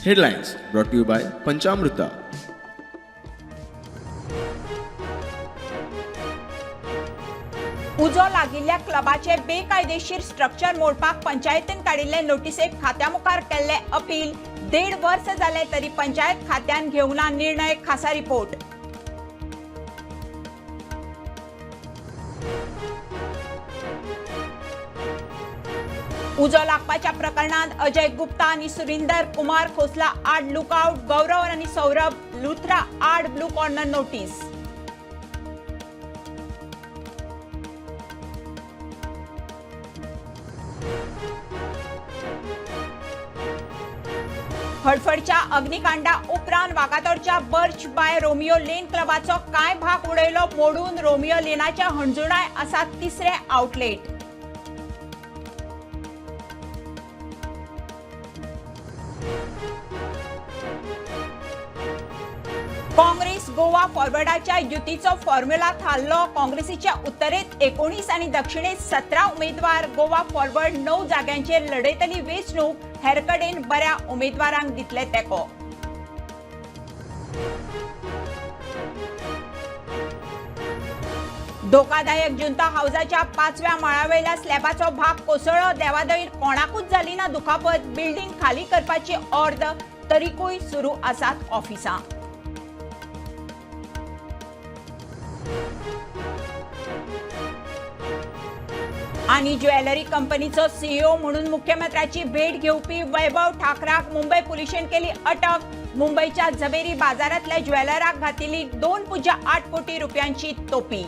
Headlines brought to you by Panchamruta. उजो लागिल्ल्या क्लबाचे बेकायदेशीर structure मोडपाक पंचायतीन काडिल्ले नोटीसेक खात्या मुखार केल्ले अपील. 1.5 वर्स जालें तरी पंचायत खात्यान घेवंक ना निर्णय. खासा रिपोर्ट. उजो लागपाच्या प्रकरणात अजय गुप्ता आनी सुरिंदर कुमार खोसला आड लुकआउट. गौरव आनी सौरभ लुथरा आड ब्लू कॉर्नर नोटीस. हडफडच्या अग्निकांडा उपरांत वागातोरच्या बर्च बाय रोमियो लेन क्लबाचो कांय भाग उडयलो मोडून. रोमियो लेनाच्या हणजुणाय आसा तिसरें आउटलेट. काँग्रेस गोवा फॉरवर्डाच्या युतीचो फॉर्म्युला थारलो. काँग्रेसीच्या उत्तरेत 19 आनी दक्षिणेत 17 उमेदवार. गोवा फॉरवर्ड 9 जाग्यांचेर लढयतली वेंचणूक. हेर कडेन बऱ्या उमेदवारांक दितले तेंको. धोकादायक जुंता हाऊसाच्या 5व्या माळ्यावेल्या स्लॅबाचो भाग कोसळ्ळो. देवादयेन कोणाकूच जाली ना दुखापत. बिल्डिंग खाली करपाची ऑर्द तरीकूय सुरू आसात ऑफिसां. आनी ज्वेलरी कंपनीचो सीईओ म्हणून मुख्यमंत्र्याची भेट घेवपी वैभव ठाकराक मुंबय पुलिशेन केली अटक. मुंबयच्या झवेरी बाजारांतल्या ज्वेलराक घातिल्ली 2.8 कोटी रुपयांची तोपी.